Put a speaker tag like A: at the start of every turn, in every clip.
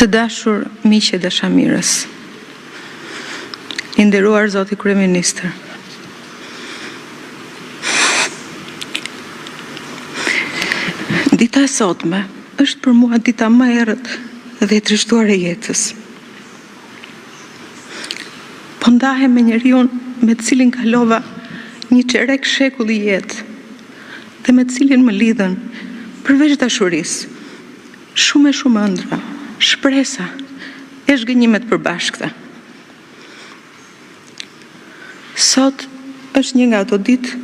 A: Të dashur miq e dashamirës, I nderuar zoti kryeministër, Dita e sotme është për mua dita më e errët dhe e trishtuar e jetës. Po ndahem me njeriun me të cilin kalova një çerek shekulli jetë dhe me të cilin më lidhën, përveç dashurisë, Shumë e shumë ëndrra, shpresa e zhgënjime të përbashkëta. Sot është një nga ato ditë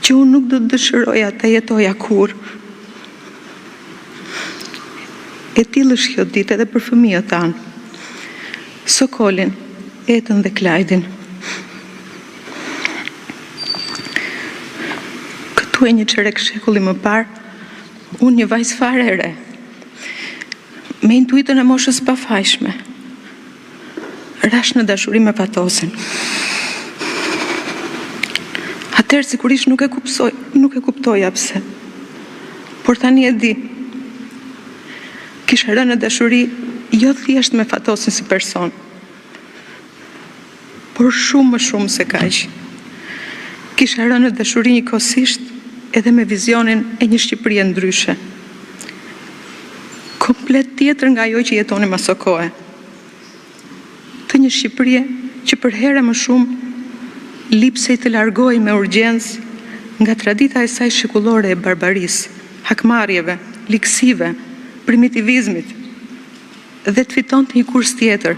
A: që unë nuk do të dëshiroja ta jetoja kurrë. E tillë është kjo ditë edhe për fëmijët tanë, Sokolin, Etën dhe Klajdin. Këtu e një çerek shekulli më parë, Unë një vajzë fare e re, me intuitën e moshës pafajshme, rashë në dashuri me Fatosin. Atëherë sigurisht nuk e kupsoj, nuk e kuptoja pse. Por tani e di. Kisha rënë në dashuri jo thjesht me Fatosin si person, Por shumë më shumë se kaq. Kisha rënë në dashuri njëkohësisht edhe me vizionin e një Shqipërie ndryshe. Komplet tjetër nga ajo që jetonim asokohe. Të një Shqipërie që përherë e më shumë lipsej të largohej me urgjencë nga tradita e saj shekullore e barbarisë, hakmarrjeve, ligësive, primitivizmit, dhe të fitonte një kurs tjetër,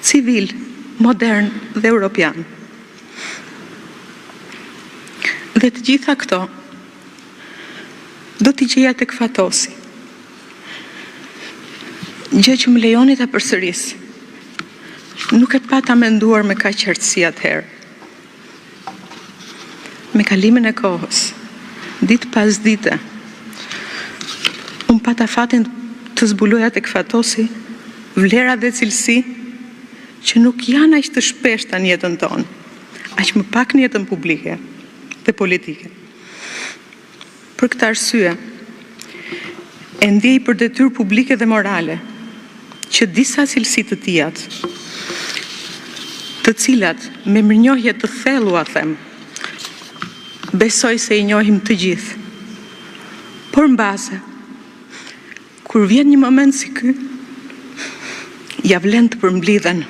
A: civil, modern dhe europian. Dhe të gjitha këto do t'i gjeja tek Fatosi. Gjë që më lejoni ta përsëris. Nuk e pata menduar me kaq qartësi atëherë. Me kalimin e kohës, ditë pas dite, unë pata fatin të zbuloja tek Fatosi vlera dhe cilësi që nuk janë aq të shpeshta në jetën tonë, aq më pak në jetën publike dhe politike. Për këtë arsye, e ndjej për detyrë publike dhe morale që disa cilësi të tijat, të cilat me mirënjohje të thellë ua them, besoj se i njohim të gjithë, por mbase, kur vjen një moment si ky, ia vlen të përmblidhen.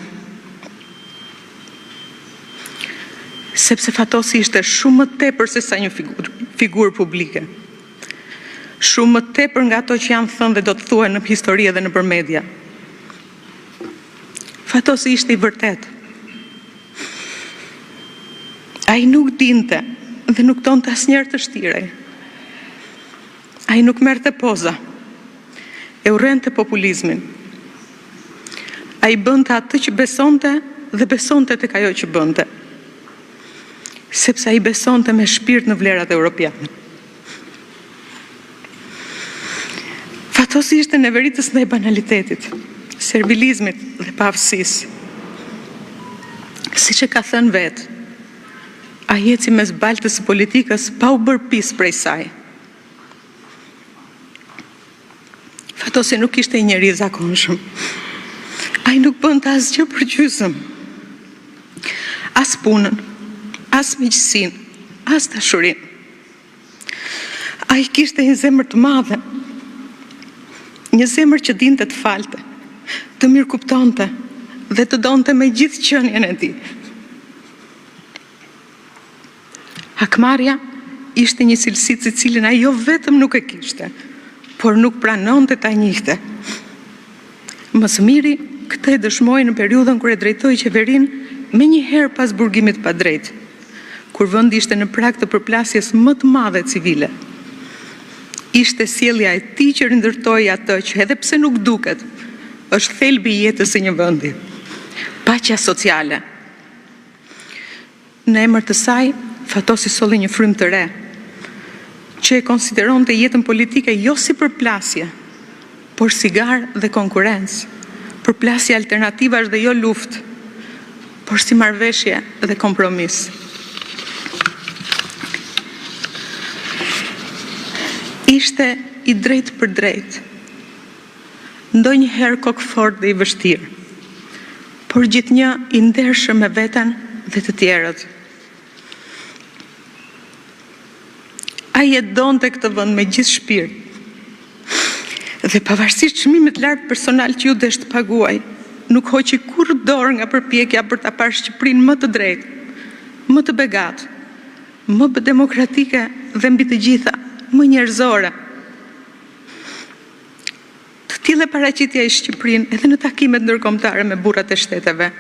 A: Sepse Fatosi ishte shumë më tepër sesa një figurë publike. Shumë më tepër nga ato që janë thënë dhe do të thuhen në histori edhe nëpër media. Fatosi ishte i vërtetë. Ai nuk dinte dhe nuk donte asnjëherë të shtirej. Ai nuk merrte poza. E urrente populizmin. Ai bënte atë që besonte dhe besonte tek ajo që bënte. Sepse ai besonte me shpirt në vlerat europiane. Fatosi ishte neveritës ndaj banalitetit, servilizmit dhe paaftësisë. Siç e ka thënë vetë, ai eci mes baltës së politikës pa u bërë pis prej saj. Fatosi nuk ishte një njeri i zakonshëm. Ai nuk bënte asgjë përgjysmë. As punën, as miqësinë, as dashurinë. Ai kishte një zemër të madhe. Një zemër që dinte të falte, të mirëkuptonte dhe të donte me gjithë qenien e tij. Hakmarrja ishte një cilësi të cilën ai jo vetëm nuk e kishte, por nuk pranonte ta njihte. Më së miri, këtë e dëshmoi në periudhën kur e drejtoi qeverinë menjëherë pas burgimit të padrejtë, kur vendi ishte në prag të përplasjes më të madhe civile. Ishte sjellja e tij që rindërtoi atë që edhe pse nuk duket, është thelbi i jetës së një vendi, paqja sociale. Në emër të saj, Fatosi solli një frymë të re, që e konsideronte jetën politike jo si përplasje, por si garë dhe konkurrencë, përplasje alternativash dhe jo luftë, por si marrëveshje dhe kompromis. Ishte i drejtpërdrejtë. Ndonjëherë kokëfortë dhe i vështirë, por gjithnjë i ndershëm me veten dhe të tjerët. Ai e donte këtë vend me gjithë shpirt. Dhe pavarësisht çmimit të lartë personal që iu desh të paguajë, nuk hoqi kurrë dorë nga përpjekja për ta parë Shqipërinë më të drejtë, më të begatë, më demokratike dhe mbi të gjitha, më njerëzore. Të tillë e paraqiti ai Shqipërinë edhe në takimet ndërkombëtare me burrat e shteteve,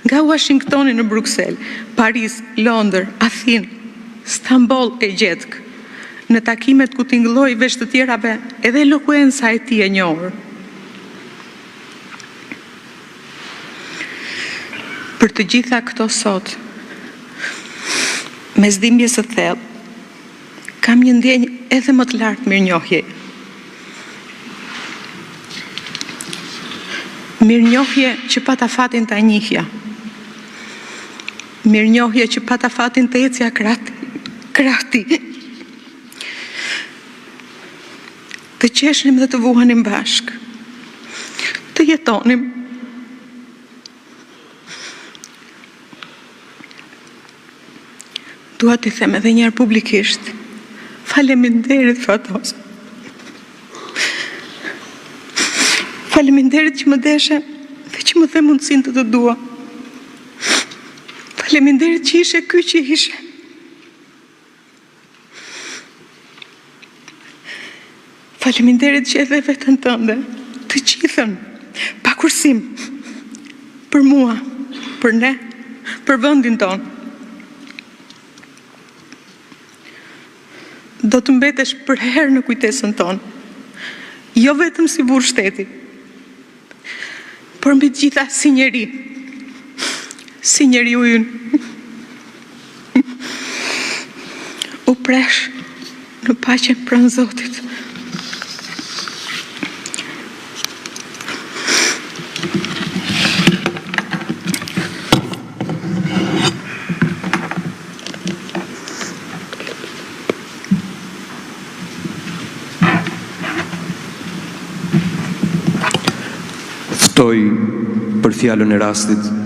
A: nga Uashingtoni në Bruksel, Paris, Londër, Athinë, Stamboll e gjetkë, në takimet ku tingëlloi veç të tjerave edhe elokuenca e tij e njohur. Për të gjitha këto sot, mes dhimbjes së thellë, Kam një ndjenjë edhe më të lartë mirënjohjeje. Mirënjohje që pata fatin ta njihja. Mirënjohje që pata fatin të ecja krah krah tij. Të qeshnim dhe të vuanim bashkë. Të jetonim. Dua t'i them edhe një herë publikisht, faleminderit Fatos. Faleminderit që më deshe dhe që më dhe mundësinë të të dua. Faleminderit që ishe ky që ishe. Faleminderit që e dhe veten tënde, të gjithën, pa kursim, për mua, për ne, për vendin tonë. Do të mbetesh përherë në kujtesën tonë, jo vetëm si burrë shteti, Por mbi të gjitha si njeri, si njeriu ynë. U prehsh në paqen pranë Zotit.
B: Ftoj për fjalën e rastit.